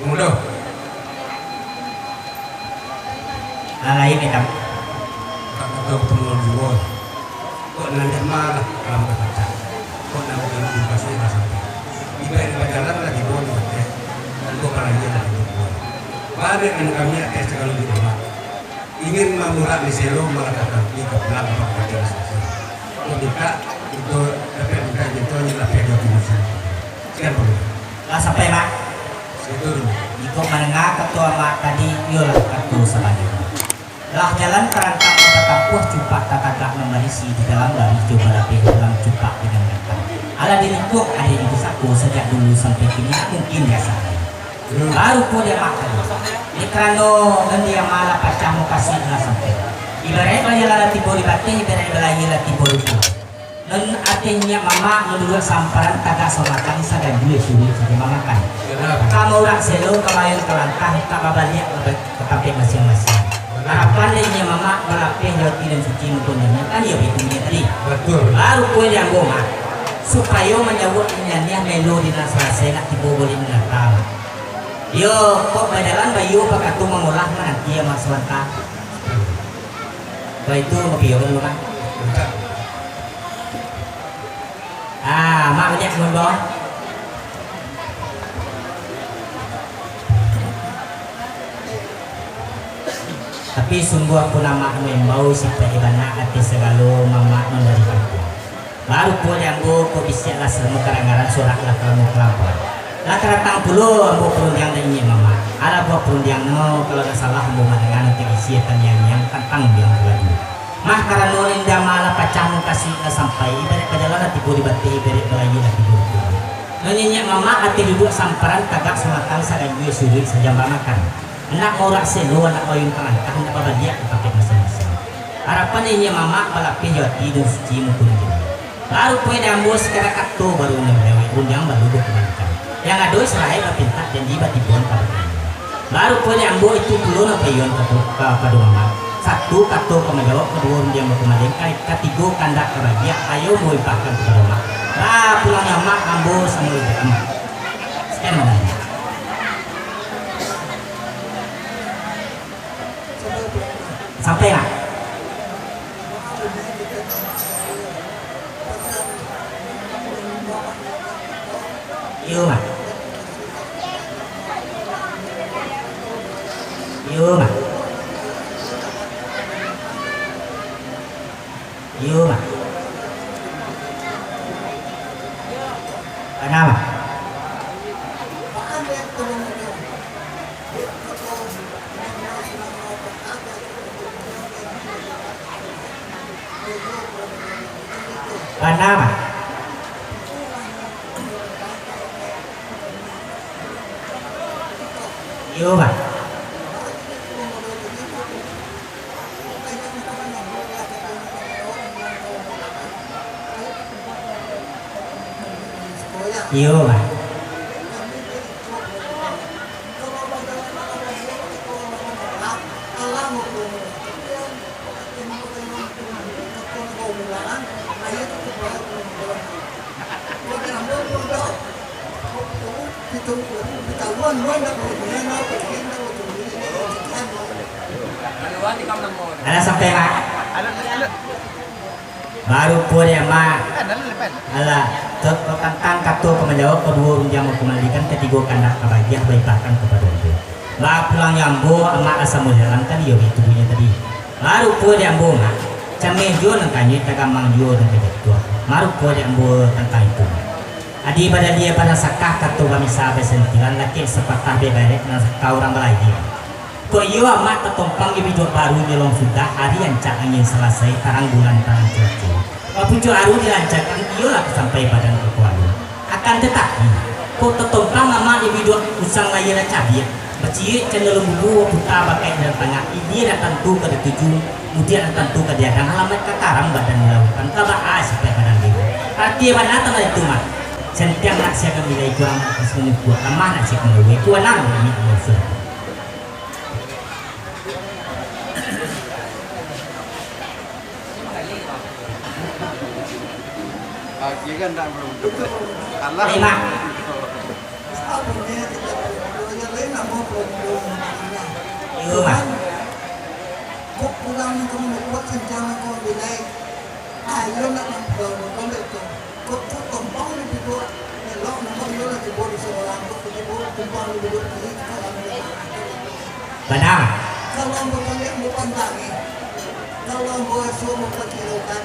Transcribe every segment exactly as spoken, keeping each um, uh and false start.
Mudo. Lah lain, Kang. Tak tahu ketemu dua. Kok nan jama lah, kalam kapacak. Kok nan bukan di pasir lah sampai. Ibarat bajalan lah di bawah di hotel. Dan kok balanja lah di bawah. Balik dengan kami atas segala di rumah. Ingin mamurak di selo, malah ka kampi, ka pulang, ka kampi, ka kampi. Kok minta, itu dapat minta, itu hanya lapeh dua puluh sen. Sekian, Pak. Lah sampai, Mak? Segitu dulu. Iko mandanga kato Amak tadi, iyolah kato sabananyo. Lah jalan tarantang nan tatampuah, cupak tatagak nan barisi, di dalam barih jo balabeh, dalam cupak di nan datang. Alah di lingkuang ado di pusako, sajak dulu sampai kini, mungkin biaso. Barupo di Amak tadi. Di karano nan di Amak lah pacah mukasuik lah sampai. Ibaraik balayia lah tibo di bateh, ibaraik balayia lah tibo di pulau. Nan ateh niniak mamak nan duduak samparan tagak sabatang saganjua suruik sajo mamakan. Ka maurak selo, ka maayun talantah, ka babaliak ka tampek masiang-masiang. Harapan dek niniak mamak balapeh jo ati nan suci muko niniak, kan iyo baitu niniak tadi. Batua. Barupo di ambo, Mak, supayo manjawab niniak maelo di nan salasai nak tibo bulik mangata, Mak. Iyo, kok bajalan baiyo bakato mangolah, mananti Amak sabanta. Baitu, mapiyo dulu, Mak. Ah, Mak banyak ngomong. Tapi sungguahpun Amak maimbau, sipaik bana ati sagalo mamak nan dari kampuang. Barupo di ambo ko bisiak lah salamo kadangaran, sorak lah salamo kalampuan. Lah ka datang pulo ambo parundiang dek inyiak mamak. Alah buah parundiang no, kalau ndak salah ambo mandanga nan taisi taniang-niang tantang undiang tu laju. Mah karano nan di Amak lah pacah mukasuik lah sampai, ibaraik bajalan lah tibo di bateh, ibaraik balayia lah tibo di pulau. Nan inyiak mamak ateh duduak samparan tagak sabatang saganjua suruik sajo mamakan. Nak maurak selo, nak maayun talantah, nak babaliak ka tampek masiang-masiang. Harapan inyiak mamak balapeh jo ati nan suci muko niniak. Barupo di ambo sakadar kato baru nan manjawek, rundiang baru bakumalikan. Nan ado saraik bapintak, janji batiboan ka batanya. Barupo di ambo itu pulo nan paiyoan ka, ka, kapado mamak. Satu kato ka manjawab, kaduo rundiang bakumalikan, ka, katigo kandak ka bagiak, ayo ambo limpahkan kapado mamak. Bapulanglah mamak, ambo samo jo mamak. Sekian, Mak. Sampai lah. Iyo, Mak. Iyo, Mak. Iyo, Mak. Bana, Mak. Bana, Mak. Iyo, Mak. Iyo, Mak. Alah sampai, Mak. Barupo di Amak. Alah, to-, tantang kato ka manjawab, kaduo rundiang bakumalikan, katigo kandak ka bagiak, baipahkan kapado ambo. Bapulangnyo ambo, Amak lah samo jalan tadi, iyo baitu bunyi tadi. Barupo di ambo, Mak, cameh juo nan kanyuik, tagamang juo nan tajatuah. Barupo di ambo tantang itu, Mak. Adi badalia baransakah, kato bamisa basentilan, lakek sapatah babarek nan sakau urang balayia. Kok iyo Amak tatompang jo biduak baru, nyolong sudah, ari rancak angin salasai, tarang bulan tarang cuaco. Bapucuak aru dilancakan, iyolah sampai badan ka kualo. Akan tatapi, kok tatompang Amak jo biduak usang layia lah cabiak, baciuik cando lambubu, baputa bakaik di nan tangah, ilia nan tantu ka dituju, mudiak nan tantu ka diadang, alamaik ka karam badan di lautan, ka baa sipaik badan dewa. Arati bana tantang itu, Mak. Santiang nak siakan bilai, kurang nak kasih kuat, lamah nak siakan lawai, kuat nak amik amuk sudah. Agiah kan tak belum. Alah. Eh, Mak. Iyo, Mak. Cuman, kok pulang ka manukuak sancang ka bilai. Ayo nak mampuang kondek tu. Kok tu tumpang di bibuk. Elok nampak iyo lah tibo di sekolah. Kok tu tibo tumpang di bibuk kiri, sekolah di bibuk. Bana. Kalau ambo baliak, ambo pandangi. Kalau ambo asuah, ambo pakirokan.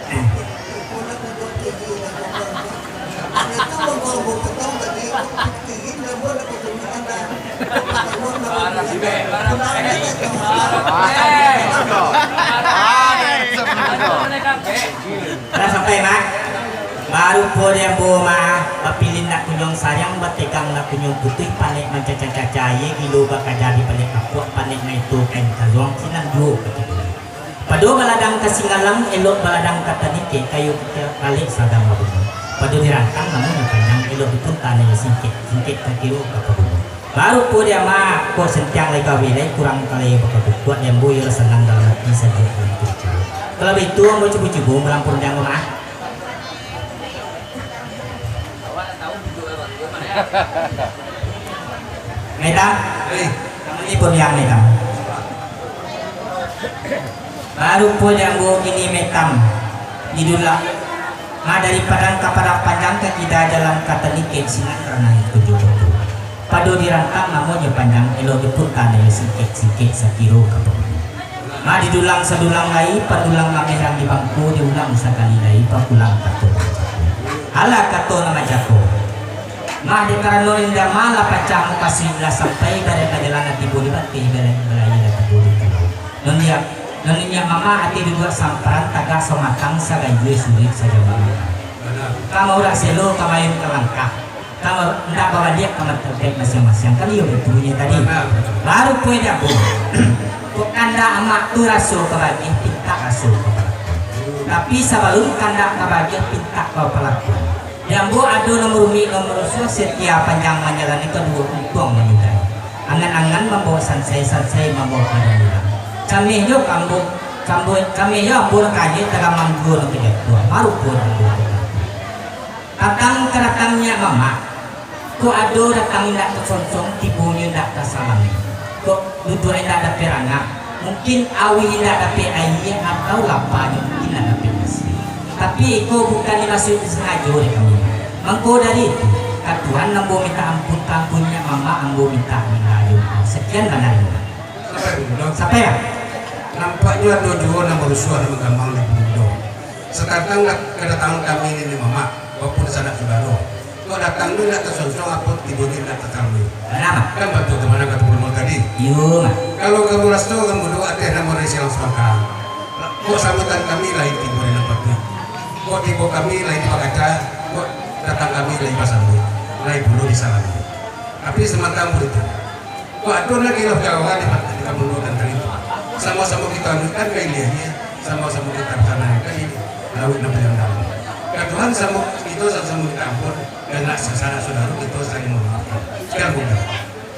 Ambo nak duduak tinggi, nak duduak tinggi. Hanya tu ambo, ambo potong tadi, tinggi, ambo nak potong anda. Lah sampai, Mak. Barupo di ambo, Mak, bapilin nak kunyuang sayang, bategang nak kunyuang putuih, panek mancaca-caca aia, gilo bakaja di baliak kapuak, panek maito kain kazuang, sinan juo kaki bulu. Pado baladang ka Singgalang, elok baladang ka Tanike, kayu kalek sadang babuno. Pado dirantang namonyo panjang, elok dipunta nayo singkek, singkek takiro ka paguno. Barupo di ambo, kok santiang lai kawin lai, kurang kalai bakabukuak, di ambo iyo lah sanang dalam ati, sajuak dalam kiro-kiro. Kalau baitu, ambo cubo-cubo marampun di ambo, Mak. Metam. Eh. Ini pun yang metam. Barupo di ambo kini metam. Di dulang. Ma dari Padang ka Padang Panjang, ka kida jalan ka Tanike, sinan ranah tujuah koto. Pado dirantang namonyo panjang, elok dipunta nayo singkek-singkek sakiro ka paguno. Ma didulang sadulang lai, padulang mameh rang di bangko, diulang sakali lai, papulang kato. Alah kato nan manjako. Ma dek karano indak ma lah pacah mukasuik, lah sampai ibarat bajalan lah tibo di bateh, ibarat balayi lah tibo di pulau. Nan dia, nan inyak mamak ati duduak samparan, tagak samatang, saganjua suruik sajambaran. Ka maurak selo, ka mayun ka langkah. Ka ma-, indak babaliak ka matampek masiang-masiang. Kan iyo bunyi tadi. Barupo di ambo. Kok kandak amak tu raso ka bagiah, pintak raso ka palakuan. Tapi sabalun kandak ka bagiah, pintak ka palakuan. Di ambo ado nan rumik, nan rusuah, satia panjang manjalani, kaduo untuang manyudahi. Angan-angan mambawa sansai, sansai mambawa panjang. Cameh jo kambuh, kambuh, cameh jo ambo nan kanyek, tagamang juo nan kajatuah. Barupo di ambo. Datang ka datang nyak mamak. Kok ado datang indak tasonsong, tibonyo indak tasalami. Kok duduak indak dapek rangah, mungkin auih indak dapek aia, atau lapa nyo mungkin indak dapek nasi. Tapi iko bukan dimasuak disangajo dek kami. Mangko dari itu, ka Tuhan ambo mintak ampun, ka angku nyak mamak ambo mintak minta ajo maaf. Sakian bana. Sampai, Bang. Nampaknyo ado juo nan barusuah, nan manggamang di Buludo. Satantang dak-, kadatangan kami niniak mamak, maupun sanak sudaro. Kok datang tu indak tasonsong, apo tibo tu indak tasalami. Bana. Kan batua tu, bana kato Buludo tadi. Iyo, Mak. Kalau kamu raso, kamu duo ateh namo dari silang samantang. Kok sambutan kami lain tibo di nan patuik. Kok tibo kami lain di bakaca, kok datang kami lain basambuik, lain pulo disalami. Tapi samantang baitu. Kok ado nan ilah jawaban di, di kampung Lutan tadi tu? Samo-samo kito anuikan ka ilianyo, samo-samo kito tanangkan di lauik nan paliang dalam. Ka Tuhan samo kito, samo-samo minta ampun, ka sanak sudaro kito saling mamaafkan. Sakian, Bunda.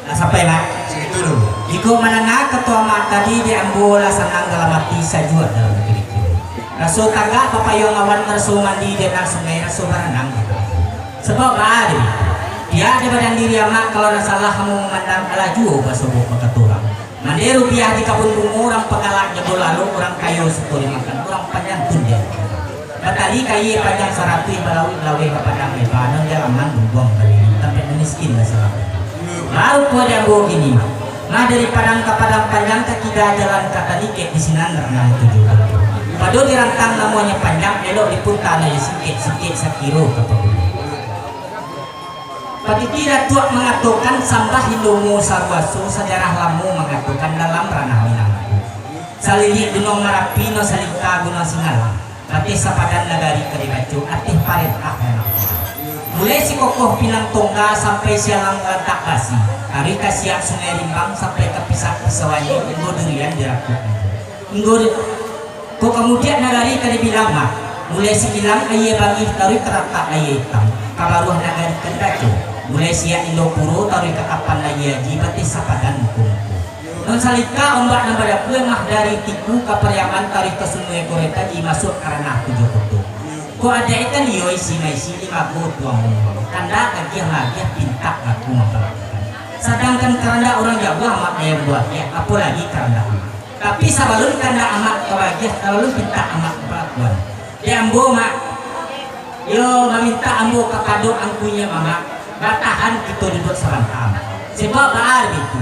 Lah sampai, Mak? Sagitu dulu. Jikok mandanga kato amak tadi, dek ambo lah sanang dalam ati, sajuak dalam kiro-kiro. Raso tagak bapayuang awan, raso mandi di nan sungai, raso baranang di Sabab baa dek itu? Pihak di badan diri amak, kalau ndak salah ambo mamandang, alah juo basobok bakato urang. Mandeh rupiah di kabun bungo, urang pagalak jabo lalok, urang kayo suko dimakan, urang panyantun diamuahan. Batali kaia panjang saratuih, balauik laweh bapadang leba, nan di alaman bumbuang balili, tampek nan miskin basalamat. Barupo di ambo kini, Mak. Mah dari Padang ka Padang Panjang, ka kida jalan ka Tanikek, di sinan ranah tujuah koto. Pado dirantang namonyo panjang, elok dipunta nayo singkek-singkek sakiro ka paguno. Patiti Datuak mangatokan, sambah Indomo saruaso, sajarah lamo mangatokan dalam ranah Minangko. Saliliak Gunuang Marapi, nan salingka Gunuang Singgalang. Bateh sapadan nagari ka dibaco, ateh parentah Anak Mudo. Mulai Sikokoh Pinang Tongga sampai Sialang Lantak Basi, taruih ka Siak Sungai Rimbang sampai ka Pisak Pisau Anjing, Inggo Durian di Rakuak Anggur. Inggo di-, kok kamudiak nagari ka dibilang, Mak, mulai Sikilang Aia Bangih taruih ka Ratak Aia Itam, ka baruah nagari ka dibaco. Mulai Siak Indopuro taruih ka Tapan Aia Aji, bateh sapadan muko-muko. Nan salingka ombak nan badabua, mah dari Tiku ka Pariaman taruih ka Sungai Koretaji, masuak ka ranah tujuah koto. Kok adaik kan iyo isi maisi, dimago tuang mangolo. Kandak agiah maagiah, pintak laku mampalakukan. Sadangkan kahandak urang jauah, Mak, nan bagiah, apolai kahandak Amak. Tapi sabalun kahandak Amak ka bagiah, sabalun pintak Amak ka balakuan. Dek ambo, Mak, iyo mamintak ambo kapado Angku Inyiak Mamak, batahan kito duduak sabanta, Mak. Sabab baa baitu.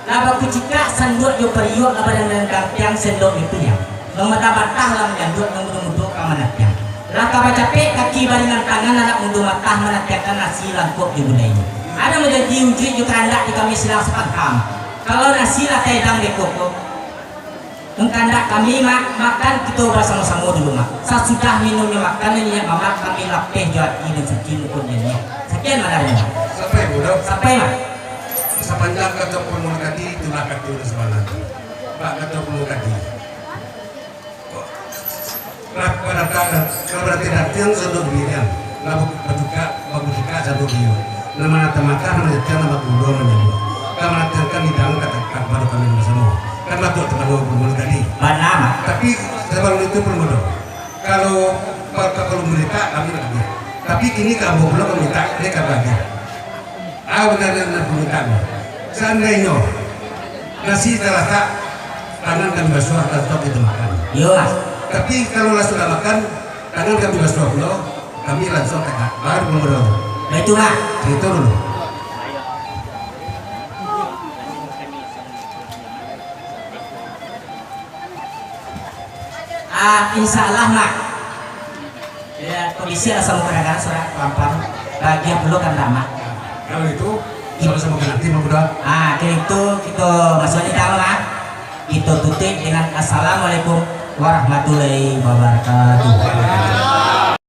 Lah bakucikak sanduak jo pariuak, lah badandan gantiang sendok jo piriang. Nan batah-batah lah manyanduak, nan mudo-mudo ka manatiang. Lah ka bacapek kaki baringan tangan, anak mudo matah manatiangkan nasi langkok jo gulai. Ado manjadi ujuik jo kahandak di kami silang sapanta. Kalau nasi lah taedang beko ko, nan kahandak kami, Mak, makan kito basamo-samo dulu, Mak. Sasudah minumnyo makan, Inyiak Mamak kami lapeh jo ati nan suci, mukon janiah. Sakian, Mak, dari Mak. Sampai, Budo? Sampai, Mak. Sapanjang kato Pulmo Kadi, itulah kato nan sabananyo. Bak kato Pulmo Kadi. Lah, padatang, lah, padatang-datang sandok durian, lah, batukak, batukak sandok biyuang. Lah, manatang-natang, lah, manjatiang, lah, bagulo, manyabuik. Lah, manatangkan lidang, kata, kapado kami basamo. Kan batuak tu, Pulmo Kadi. Bana, Mak. Tapi, sabalun itu, Pulmo Kadi. Kalau, kalau, kalau mintak, kami nak agiah. Tapi, kini ka ambo pulo ka mintak, ini ka agiah. Ah, bana, bana, bana, bana. Saandainyo nasi talatak, tangan kami basuah, langsung kito makan. Iyo, Mas. Tapi, kalau lah sudah makan, tangan kami basuah pulo, kami langsung tagak. Baru pulo. Baitu, Mas. Itu dulu. Ah, insya Allah, Mak. Ya, kondisi lah samo kadang-kadang surat pelan-pelan. Bagian pulo kan, Mak. Kalau itu, sama-sama mengerti, Mak Budo. Ah, kalau itu, kito masuak di dalam, Mak. Kito tutup dengan Assalamualaikum warahmatullahi wabarakatuh.